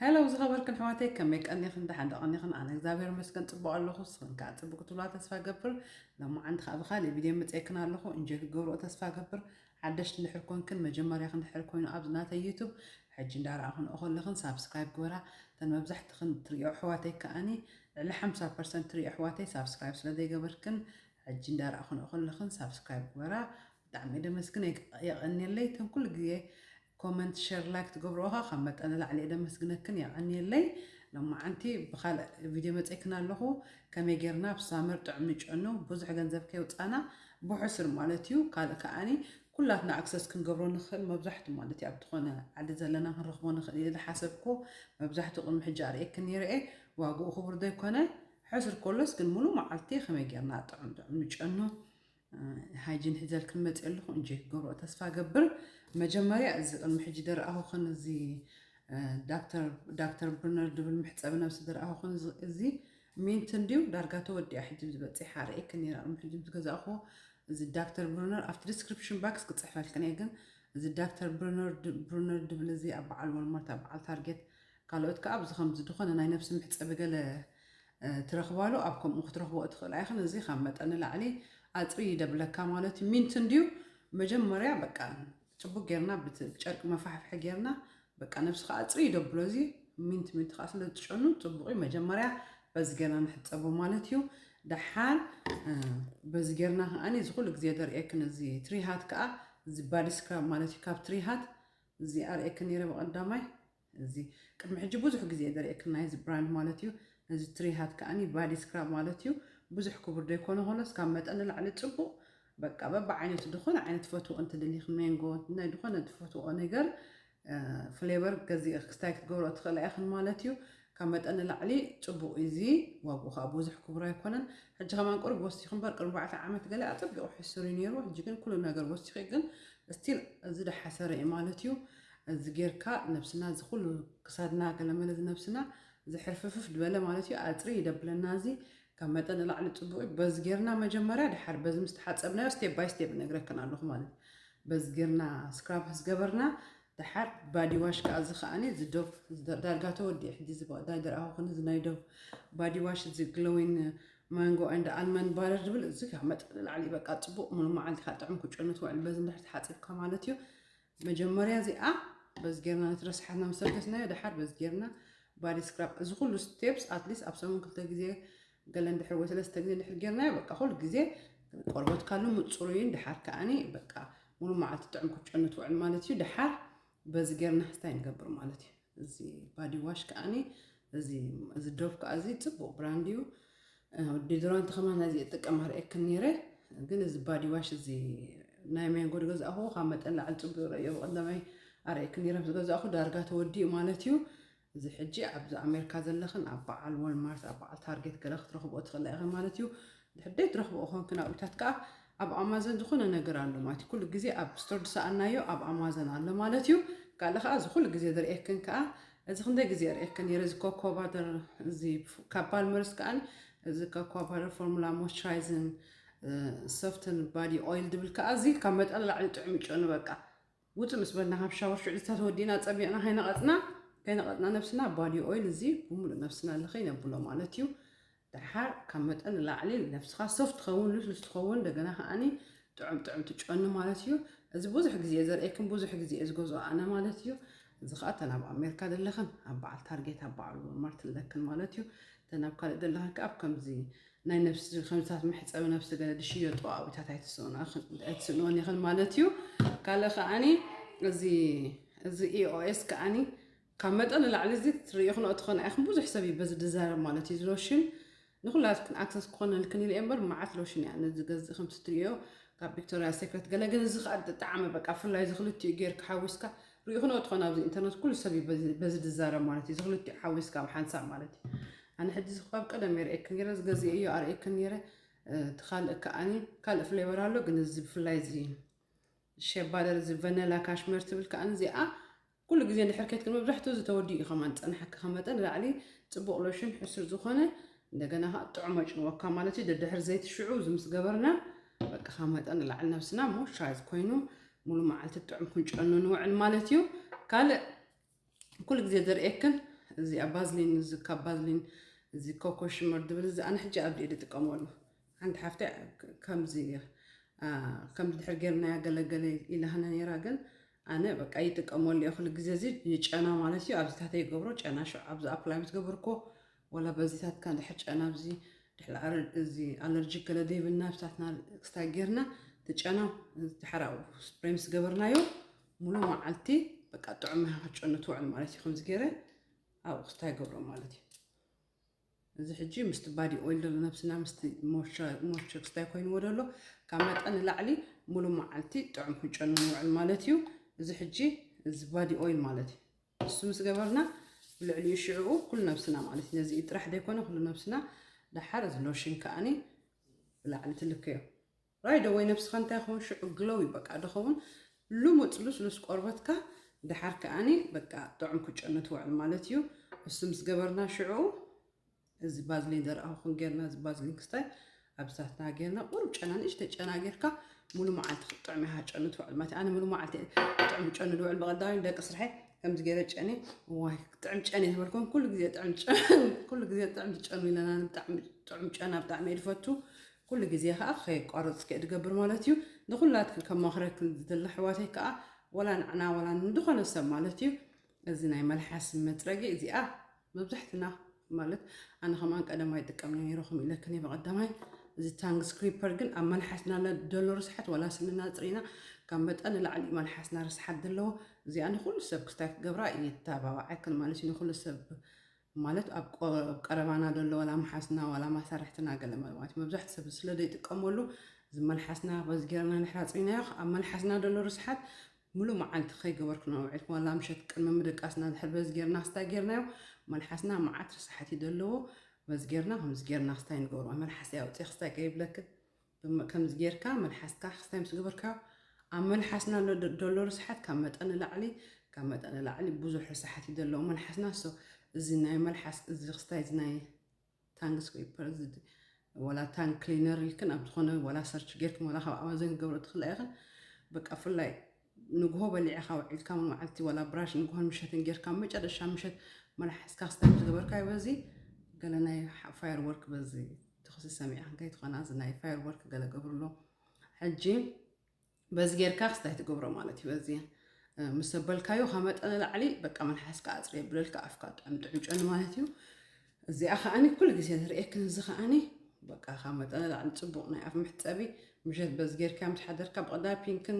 ሄሎ ዝኸበርክን ኣሕዋተይ፣ ከመይ ቀኒኽን? ደሓን ዶ ቀኒኽን? ኣነ እግዚኣብሔር ይመስገን ጽቡቕ ኣለኹ። ንስኽን ከኣ ጽቡቕ ክትብላ ተስፋ እገብር። ሎማዓንቲ ከኣ ብኻልእ ቪድዮ መጺኤክን ኣለኹ። እንጆይ ክትገብርኦ ተስፋ እገብር። ሓደሽቲ እንድሕር ኮንክን፣ መጀመርያኽን እንድሕር ኮይኑ ኣብዚ ናተይ ዩቱብ፣ ሕጂ እንዳረኣኽንኦ ከለኽን ሳብስክራይብ ግበራ። እተን መብዛሕትኽን ትርእዮ ኣሕዋተይ ከኣኒ፣ ልዕሊ ሓምሳ ፐርሰንት ትርእዮ ኣሕዋተይ ሳብስክራይብ ስለ ዘይገበርክን፣ ሕጂ እንዳረኣኽንኦ ከለኽን ሳብስክራይብ ግበራ። ብጣዕሚ እየ ደመስግን፣ የቅ-፣ የቐንየለይ። እተን ኩሉ ግዜ ኮመንት፣ ሸር፣ ላይክ ትገብርኦ ኸኣ ካብ መጠን ንላዕሊ እየ ደመስግነክን፣ የቐንየለይ። ሎማዓንቲ ብኻልእ ቪድዮ መጺኤክን ኣለኹ። ከመይ ጌርና ብሳመር ጥዑም ንጨኑ፣ ብዙሕ ገንዘብ ከየውጻና ብሕሱር ማለት እዩ። ካልእ ከኣኒ ኩላትና ኣክሰስ ክንገብሮ ንኽእል፣ መብዛሕቱ ማለት እዩ፣ ኣብ ዝኾነ ዓዲ ዘለና ክንረኽቦ ንኽእል ኢለ ዝሓሰብኩ፣ መብዛሕቱ ቅድሚ ሕጂ ኣርእየክን ነይረ እየ። ዋግኡ ክቡር ዘይኮነ፣ ሕሱር ከሎስ ግን ሙሉ መዓልቲ ከመይ ጌርና ጥዑም ጥዑም ንጨኑ፣ እ፣ ሃይጂን ሒዘልክን መጺአ ኣለኹ። እንጆይ ክገብሮ ተስፋ ገብር። መጀመርያ እዚ ቅድሚ ሕጂ ደረኣኹኽን እዚ፣ እ፣ ዳክተር፣ ዳክተር ብሩነር ድብል መሕጸቢ ነብሲ ደረኣኹኽን እዚ፣ እዚ ሚንት እንድዩ ዳርጋ ተወዲኣ ሕጂ ዝበጺሓ ርእየክን ነይራ። ቅድሚ ሕጂ ምስ ገዛእኹ እዚ ዳክተር ብሩነር ኣብቲ ዲስክሪፕሽን ባክስ ክጽሕፈልክን እየ፣ ግን እዚ ዳክተር ብሩነር ድ-፣ ብሩነር ድብል እዚ ኣብ በዓል ወልማርት፣ ኣብ በዓል ታርጌት፣ ካልኦት ከኣ ኣብዚ ከምዚ ዝኾነ ናይ ነብሲ መሕጸቢ ገለ፣ እ፣ ትረኽባሉ፣ ኣብ ከምኡ ክትረኽብኦ ትኽእላ ኢኽን። እዚ ካብ መጠን ንላዕሊ ኣጽሪ ይደብለካ ማለት እዩ። ሚንት እንድዩ መጀመርያ በቃ ጽቡቅ ጌርና ብት-፣ ብጨርቂ መፋሕፍሒ ጌርና በቃ ነብስኻ ኣጽሪ ይደብሎ። እዚ ሚንት ሚንት ከኣ ስለ ዝጨኑ ጽቡቅ እዩ። መጀመርያ በዚ ጌርና ንሕጸቦ ማለት እዩ። ደሓር፣ እ፣ በዚ ጌርና ከኣኒ እዚ ኩሉ ግዜ ደርእየክን እዚ ትሪሃት ከኣ እዚ ባዲ ስክራብ ማለት እዩ። ካብ ትሪሃት እዚ ኣርእየክን ነይረ ብቐዳማይ። እዚ ቅድሚ ሕጂ ብዙሕ ግዜ ደርእየክን ናይዚ ብራንድ ማለት እዩ። እዚ ትሪሃት ከኣኒ ባዲ ስክራብ ማለት እዩ። ብዙሕ ክቡር ዘይኮነ ኾነስ ካብ መጠን ንላዕሊ ጽቡቕ፣ በቃ በብዓይነቱ ዝኾነ ዓይነት ትፈትዎ እንትደሊኽን፣ ሜንጎ፣ ናይ ዝኾነ ትፈትዎ ነገር፣ እ፣ ፍሌቨር ገዚእ ክስታይ ክትገብሮ ትኽእላ ኢኽን ማለት እዩ። ካብ መጠን ንላዕሊ ጽቡቕ እዩ እዚ። ዋግኡ ኸኣ ብዙሕ ክቡር ኣይኮነን። ሕጂ ከማን ቁሩብ ወሲኹ እምበር ቅድሚ ኣርባዕተ ዓመት ገለ ኣጸቢቑ ሕሱር እዩ ነይሩ። ሕጂ ግን ኩሉ ነገር ወሲኹ እዩ። ግን ስቲል እዚ ደሓሰረ እዩ ማለት እዩ። እዚ ጌርካ ነብስና እዚ ኩሉ ክሳድና ገለመለ እዚ ነብስና እዚ ሕርፍፍፍ ዝበለ ማለት እዩ ኣጽሪ ይደብለና። እዚ ካብ መጠን ንላዕሊ ጽቡቕ እዩ። በዚ ጌርና መጀመርያ ደሓር በዚ ምስ ተሓጸብናዮ ስቴፕ ባይ ስቴፕ እነግረክን ኣለኹ ማለት እዩ። በዚ ጌርና ስክራብ ምስ ገበርና ደሓር ባዲ ዋሽ ከኣ እዚ ከኣኒ እዚ ዶቭ እዚ ዳ-፣ ዳርጋ ተወዲኡ ሕጂ እዚ ባ-፣ ናይ ደርኣኹ እዚ ናይ ዶቭ ባዲ ዋሽ እዚ ግሎዊን ማንጎ ኤንድ ኣልመንድ ባተር ዝብል እዚ ካብ መጠን ንላዕሊ በቃ ጽቡቕ ሙሉ መዓልቲ ኢኻ ጥዑም ክጨኑ ትውዕል በዚ እንድሕር ተሓጺብካ ማለት እዩ። መጀመርያ እዚኣ በዚ ጌርና ነቲ ረስሓትና ምስ ኣልገስናዮ ደሓር በዚ ጌርና ባዲ ስክራብ እዚ ኩሉ ስቴፕስ ኣትሊስት ኣብ ሰሙን ክልተ ግዜ ገለ እንድሕር ወይ ሰለስተ ግዜ እንድሕር ጌርናዮ በቃ ኩሉ ግዜ ቆርበትካ ልሙጽ ጽሩይን ደሓር ከኣኒ በቃ ሙሉ መዓልቲ ጥዑም ክትጨኑ ትውዕል ማለት እዩ። ደሓር በዚ ጌርና ስታይ ንገብር ማለት እዩ። እዚ ባዲ ዋሽ ከኣኒ እዚ፣ እዚ ዶቭ ከኣ እዚ ጽቡቕ ብራንድ እዩ። እ፣ ዲዶራንት ከማን ናይዚ እጥቀም ኣርእየክን ነይረ፣ ግን እዚ ባዲ ዋሽ እዚ ናይ ማንጎ ዝገዛእኹ ካብ መጠን ላዕሊ ጽቡቕ ይረኣዮ። ብቐዳማይ ኣርእየክን ነይረ ምስ ገዛእኹ ዳርጋ ተወዲኡ ማለት እዩ። እዚ ሕጂ ኣብዚ ኣሜሪካ ዘለኽን ኣብ በዓል ወልማርት፣ ኣብ በዓል ታርጌት ገለ ክትረኽብኦ ትኽእላ ኢኽን ማለት እዩ። ድሕር ደይ ትረኽብኦ ኮንክን ኣብታት ከኣ ኣብ ኣማዞን ዝኾነ ነገር ኣሎ ማለት እዩ። ኩሉ ግዜ ኣብ ስቶር ዝሰኣናዮ ኣብ ኣማዞን ኣሎ ማለት እዩ። ካልእ ከኣ እዚ ኩሉ ግዜ ዝርእየክን ከኣ እዚ ክንደይ ግዜ የርእየክን ነይረ፣ እዚ ኮኮ ባተር፣ እዚ ካብ ፓልመርስ ከኣ እዚ ኮኮ ባተር ፎርሙላ ሞይስቸራይዝን፣ እ፣ ሶፍትን ባዲ ኦይል ድብል ከኣ እዚ ካብ መጠን ላዕሊ ጥዑም ይጨኑ በቃ። ውጽእ ምስ በልና ካብ ሻወር ሽዑ ተወዲእና ጸቢቕና ከይነቐጽና፣ ከይነቐጽና ነብስና ባዲ ኦይል እዚ ብምሉእ ነብስና ለኸይ ነብሎ ማለት እዩ። ደሓር ካብ መጠን ንላዕሊ ነብስኻ ሶፍት ትኸውን፣ ልስሉስ ትኸውን፣ እንደገና ከኣኒ ጥዑም ጥዑም ትጨኑ ማለት እዩ። እዚ ብዙሕ ግዜ እየ ዘርእየክን፣ ብዙሕ ግዜ እየ ዝገዝኦ ኣነ ማለት እዩ። እዚ ኸኣ እተን ኣብ ኣሜሪካ ዘለኽን ኣብ በዓል ታርጌት፣ ኣብ በዓል ወልማርት ኣለክን ማለት እዩ። እተን ኣብ ካልእ ዘለኽን ከኣ ኣብ ከምዚ ናይ ነብሲ፣ ከምዚታት መሕጸቢ ነብሲ ገለ ዝሽየጡ ኣብታት ኣይትስእኑ-፣ ኣይትስእንወን ኢኽን ማለት እዩ። ካልእ ከኣኒ እዚ፣ እዚ ኢ ኦ ኤስ ከኣኒ ካብ መጠን ንላዕሊ እዚ ትርእዩ ክንኦ ትኾና ኢኹም። ብዙሕ ሰብ እዩ በዚ ድዛረብ ማለት እዩ። እዚ ሎሽን ንኹላትክን ኣክሰስ ክኾነልክን ኢለ እየ እምበር መዓት ሎሽን እያ ነዚ ገዝእ ከምቲ ትርእዮ ካብ ቪክቶሪያ ሴክሬት ገለ። ግን እዚ ኸኣ ብጣዕሚ በቃ ፍላይ እዚ ክልቲኡ ጌርካ ሓዊስካ ርእዩ ክንኦ ትኾና ኣብዚ ኢንተርነት ኩሉ ሰብ እዩ በዚ፣ በዚ ድዛረብ ማለት እዩ። እዚ ክልቲኡ ሓዊስካ ኣብ ሓንሳብ ማለት እዩ። ኣነ ሕጂ እዚ ካብ ቀደም እየ ርእየክን ነይረ፣ ዝገዝእ እዮ ኣርእየክን ነይረ። እ፣ እቲ ካልእ ከኣኒ ካልእ ፍሌቨር ኣሎ፣ ግን እዚ ብፍላይ እዚ ሸባደር እዚ ቨነላ ካሽመር ትብል ከኣ እዚኣ ኩሉ ግዜ እንድሕር ከይትክል መብዛሕትኡ እዚ ተወዲኡ እዩ ከማን ዝጸንሓካ ካብ መጠን ንላዕሊ ጽቡቕ ሎሽን ሕሱር ዝኾነ እንደገና ከኣ ጥዑም ኣጭንወካ ማለት እዩ። ደድሕሪ ዘይቲ ሽዑ እዚ ምስ ገበርና በቃ ካብ መጠን ንላዕሊ ነብስና ሞይስቸራይዝ ኮይኑ ሙሉ መዓልቲ ጥዑም ክንጨኑ ንውዕል ማለት እዩ። ካልእ ኩሉ ግዜ ዘርእየክን እዚኣ ባዝሊን፣ እዚ ካብ ባዝሊን፣ እዚ ኮኮ ሽመር ድብል፣ እዚ ኣነ ሕጂ ኣብ ኢደ ጥቀመሉ። ሓንቲ ሓፍተ ከምዚ ከምዚ ድሕር ጌርና ያገለገለ ኢላህና ነራ፣ ግን ኣነ በቃ ይጥቀመሉ እየ ኩሉ ግዜ። እዚ ንጨና ማለት እዩ። ኣብዚታት ይገብሮ ጨና ሽዑ ኣብዚ ኣፕላይ ምስ ገበርኮ፣ ወላ በዚታትካ ድሕር ጨና ኣብዚ ድሕር እዚ ኣለርጂክ ገለ ደይብልና ኣብታትና ክስታይ ጌርና ትጨና ድሕር ኣብኡ ስፕሬ ምስ ገበርናዮ፣ ሙሉ መዓልቲ በቃ ጥዑም ሃ ክጨኑ ትውዕል ማለት እዩ። ከምዚ ገይረ ኣብኡ ክስታይ ገብሮ ማለት እዩ። እዚ ሕጂ ምስቲ ባዲ ኦይል ዘሎ ነብስና ምስቲ ሞይስቸር ክስታይ ኮይንዎ ዘሎ፣ ካብ መጠን ንላዕሊ ሙሉ መዓልቲ ጥዑም ክንጨኑ ንውዕል ማለት እዩ። እዚ ሕጂ እዚ ባዲ ኦይል ማለት እዩ። እሱ ምስ ገበርና ብልዕሊኡ ሽዕኡ ኩሉ ነብስና ማለት እዩ። ነዚ ጥራሕ ዘይኮነ ኩሉ ነብስና። ደሓር እዚ ሎሽን ከኣኒ ብላዕሊ ትልከዮ። ራይደ ወይ ነብስኻ እንታይ ይኸውን ሽዑ ግሎው እዩ በቃ ድኸውን። ልሙፅ ልስሉስ ቆርበትካ ደሓር ከኣኒ በቃ ጥዑም ክጨኑ ትውዕል ማለት እዩ። እሱ ምስ ገበርና ሽዑ እዚ ባዝሊን ዘርኣኹን ጌርና፣ እዚ ባዝሊን ክስታይ ኣብሳትና ጌርና፣ ቁሩብ ጨና፣ ንእሽተይ ጨና ጌርካ ሙሉ መዓልቲ ክትጥዕም ኢኻ ጨኑ ትውዕል ማለት እዩ። ኣነ ሙሉ መዓልቲ እየ ጥዕም ጨኑ ዝውዕል። ብቐዳማይ ደቂ ስርሐይ ከምዚ ገይረ ጨኒ፣ ዋይ፣ ጥዕም ጨኒ ተበልኩም፣ ኩሉ ግዜ ጥዕም ጨ-፣ ኩሉ ግዜ ጥዕም ትጨኑ ኢለና፣ ብጣዕሚ ጥዑም ጨና ብጣዕሚ እየ ዝፈቱ። ኩሉ ግዜ ከዓ ከየቋረፅኩ እየ ዝገብር ማለት እዩ። ንኩላትክን ከማኽረክን ዝደሊ ኣሕዋተይ ከዓ፣ ወላ ንዓና፣ ወላ ንዝኾነ ሰብ ማለት እዩ፣ እዚ ናይ መልሓስ መፅረጊ እዚኣ መብዛሕትና ማለት ኣነ ከማን ቀደማይ ይጥቀም ነይረ፣ ከም ኢለክን እየ ብቐዳማይ። እዚ ታንግ ስክሪፐር ግን ኣብ መልሓስና ለ-፣ ደሎ ርስሓት ዋላ ስንና ኣፅሪና ካብ መጠን ንላዕሊ መልሓስና ርስሓት ዘለዎ። እዚኣ ንኩሉ ሰብ ክስታይ ክገብራ እየ ተባባዓክን ማለት እዩ። ንኩሉ ሰብ ማለት ኣብ ቆ-፣ ኣብ ቀረባና ደሎ ዋላ መሓስና ዋላ ማሳርሕትና ገለ ማለት እዩ። መብዛሕትኡ ሰብ ስለ ዘይጥቀመሉ እዚ መልሓስና በዚ ጌርና ንድሕር ኣፅሪናዮ ኣብ መልሓስና ደሎ ርስሓት ሙሉ መዓልቲ ከይገበርኩ ነውዕልኩ። ዋላ ምሸት ቅድሚ ምድቃስና ድሕር በዚ ጌርና ክስታይ ጌርናዮ፣ መልሓስና መዓት ርስሓት እዩ ዘለዎ። በዚ ጌርና ከምዚ ጌርና ክስታይ ንገብሮ። መልሓስ ኣውፅእ ክስታይ ከይብለክን፣ ብመ-፣ ከምዚ ጌርካ መልሓስካ ክስታይ ምስ ገበርካዮ፣ ኣብ መልሓስና ሎ-፣ ዶ-፣ ደሎ ርስሓት ካብ መጠን ንላዕሊ፣ ካብ መጠን ንላዕሊ ብዙሕ ርስሓት እዩ ዘለዎ መልሓስና። ሶ፣ እዚ ናይ መልሓስ፣ እዚ ክስታይ፣ እዚ ናይ ታንግ ስክሪፐር፣ እዚ ድ-፣ ዋላ ታንግ ክሊነር ኢልክን ኣብ ዝኾነ ዋላ ሰርች ጌርክን ዋላ ካብ ኣማዞን ክገብሮ ትኽእላ ኢኽን። በቃ፣ ፍላይ ንግሆ በሊዕኻ ውዒልካ መዓልቲ ዋላ ብራሽ ንግሆን ምሸትን ጌርካ መጨረሻ ምሸት መልሓስካ ክስታይ ዝገበርካዮ በዚ ገለ ናይ ሓ-፣ ፋየር ወርክ በዚ ተኸሲ ሰሚዕኽን ከይትኾና፣ እዚ ናይ ፋየር ወርክ ገለ ገብርሎ። ሕጂ በዚ ጌርካ ክስታይ ትገብሮ ማለት እዩ። በዚ፣ እ፣ ምስ ኣበልካዮ ካብ መጠን ንላዕሊ በቃ መልሓስካ ኣፅሪ የብለልካ፣ ኣፍካ ጥዕም ጥዕም ጨኑ ማለት እዩ። እዚኣ ከኣኒ ኩሉ ግዜ ዝርእየክን፣ እዚ ከኣኒ በቃ ካብ መጠን ንላዕሊ ፅቡቕ ናይ ኣፍ መሕፀቢ። ምሸት በዚ ጌርካ ምስ ሓደርካ፣ ብቐዳማይ ፒንክን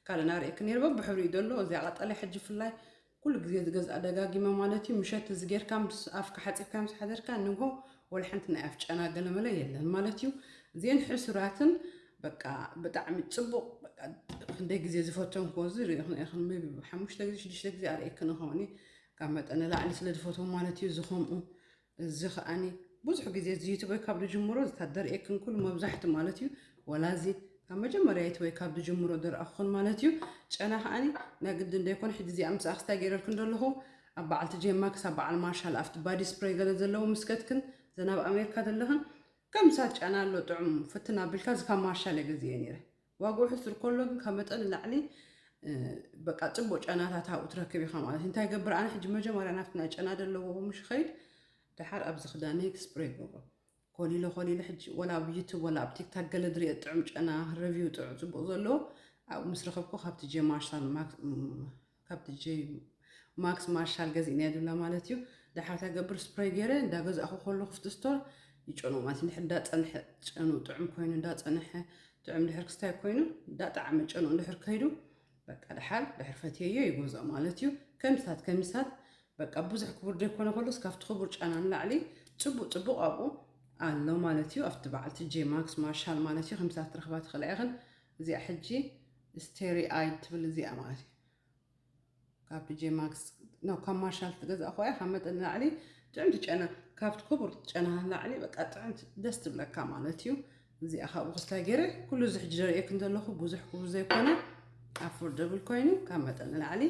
ካልእን ኣርእየክን ነይረ፣ በብሕብሪ እዩ ዘሎ። እዚኣ ቀጠልያ ሕጂ ብፍላይ ኩሉ ግዜ ዝገዝኣ ደጋጊመ ማለት እዩ። ምሸት እዚ ጌርካ ምስ ኣፍካ ሓፂብካ ምስ ሓደርካ፣ ንግሆ ወላ ሓንቲ ናይ ኣፍ ጨና ገለመለ የለን ማለት እዩ። እዚአን ሕሱራትን በቃ ብጣዕሚ ፅቡቕ፣ በቃ ክንደይ ግዜ ዝፈተንክዎ፣ እዚ ርኢኽን ኢኽን፣ maybe ሓሙሽተ ግዜ ሽዱሽተ ግዜ ኣርእየክን ይኸውን እዩ። ካብ መጠን ንላዕሊ ስለ ዝፈትዎ ማለት እዩ። እዚ ከምኡ፣ እዚ ከኣኒ ብዙሕ ግዜ እዚ ዩቱበይ ካብ ዝጅምሮ፣ እዚ ታደርእየክን ኩሉ መብዛሕቲ ማለት እዩ። ወላ እዚ ካብ መጀመርያ ዩቱበይ ካብ ዝጅምሮ ደርኣኹን ማለት እዩ። ጨና ከኣኒ ናይ ግድን ደይኮነ፣ ሕጂ እዚኣ ምስኣ ክስታይ ገይረልክን ዘለኹ፣ ኣብ በዓል ቲ ጄ ማክስ፣ ኣብ በዓል ማርሻል፣ ኣብቲ ባዲ ስፕሬይ ገለ ዘለዎ ምስከትክን፣ ዘን ኣብ ኣሜሪካ ዘለኽን፣ ከምሳ ጨና ኣሎ ጥዑም ፍትን ኣቢልካ፣ እዚ ካብ ማርሻል እየ ገዚኤ ነይረ። ዋግኡ ሕሱር ከሎ ግን ካብ መጠን ንላዕሊ፣ እ፣ በቃ ጽቡቕ ጨናታት ኣብኡ ትረክብ ኢኻ ማለት እዩ። እንታይ ገብር ኣነ ሕጂ መጀመርያ ናብቲ ናይ ጨና ዘለዎ ምሽ ኸይድ፣ ደሓር ኣብዚ ክዳነይ ክስፕሬይ ገብሮ። ኮሊለ ኮሊለ ሕጂ ወላ ኣብ ዩቱብ ወላ ኣብ ቲክታክ ገለ ድሪኦ ጥዑም ጨና ረቪው ጥዑም ጽቡቕ ዘለዎ ኣብኡ ምስ ረኸብኩ ካብቲ ጄ ማርሻል ማክ-፣ ም-፣ ካብቲ ጄ ማክስ ማርሻል ገዚእናዮ ድብላ ማለት እዩ። ደሓር እንታይ ገብር ስፕሬይ ገይረ እንዳገዛእኩ ከሎ ክፍቲ ስቶር ይጨኑ ማለት እዩ። እንድሕር እንዳጸንሐ ጨኑ ጥዑም ኮይኑ እንዳጸንሐ ጥዑም ድሕር ክስታይ ኮይኑ እንዳጠዓመ ጨኑ እንድሕር ከይዱ በቃ ደሓር ድሕር ፈትየዮ ይገዝኦ ማለት እዩ። ከምስታት ከምስታት በቃ ብዙሕ ክቡር ዘይኮነ ከሎስ ካብቲ ክቡር ጨና ንላዕሊ ጽቡቕ ጽቡቕ ኣብኡ ኣሎ ማለት እዩ። ኣብቲ በዓልቲ ጄ ማክስ ማርሻል ማለት እዩ። ከምስታት ትረኽባ ትኽእላ ኢኽን። እዚኣ ሕጂ ስቴሪ ኣይድ ትብል እዚኣ ማለት እዩ። ካብ ዲ ጄ ማክስ፣ ኖ፣ ካብ ማርሻል ትገዛእ እኮ እያ። ካብ መጠን ንላዕሊ ጥዕምቲ ጨና፣ ካብቲ ክቡር ጨና ንላዕሊ በቃ ጥዕምቲ ደስ ትብለካ ማለት እዩ። እዚኣ ካብኡ ክስታይ ገይረ ኩሉ እዚ ሕጂ ዘርእየክን ዘለኹ ብዙሕ ክቡር ዘይኮነ ኣፎርደብል ኮይኑ ካብ መጠን ንላዕሊ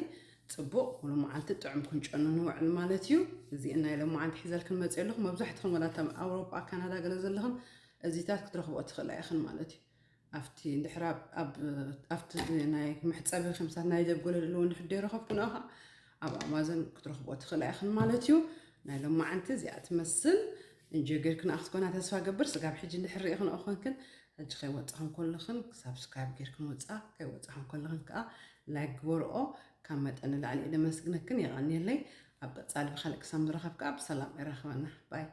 ጽቡቕ ሙሉ መዓልቲ ጥዑም ክንጨኑ ንውዕል ማለት እዩ። እዚ ናይ ሎማዓንቲ ሒዘልክን መፅእ ኣለኹ። መብዛሕትኹም ወላ ኣብ ኣውሮጳ፣ ካናዳ ገለ ዘለኽን እዚታት ክትረኽብኦ ትኽእላ ኢኽን ማለት እዩ። ኣብቲ እንድሕር ኣብ፣ ኣብ፣ ኣብቲ ናይ መሕፀቢ ከምሳት ናይ ደብገለ ዘለዎ እንድሕር ደይረኸብኩ ንኣኻ ኣብ ኣማዞን ክትረኽቦ ትኽእላ ኢኽን ማለት እዩ። ናይ ሎማዓንቲ እዚኣ ትመስል። እንጆ ጌርክን ኣክትኮና ተስፋ ገብር። ስጋብ ሕጂ እንድሕር ርኢኽን ኦኸንክን፣ ሕጂ ከይወፃኽን ከለኽን ሳብስክራይብ ጌርክን ወፃ፣ ከይወፃኽን ከለኽን ከዓ ላይክ ግበርኦ። ካብ መጠን ንላዕሊ እየ ደመስግነክን። የቐንየለይ። ኣብ ቀፃሊ ብካልእ ክሳብ ንራኸብ ከዓ ብሰላም የራኽበና። ባይ።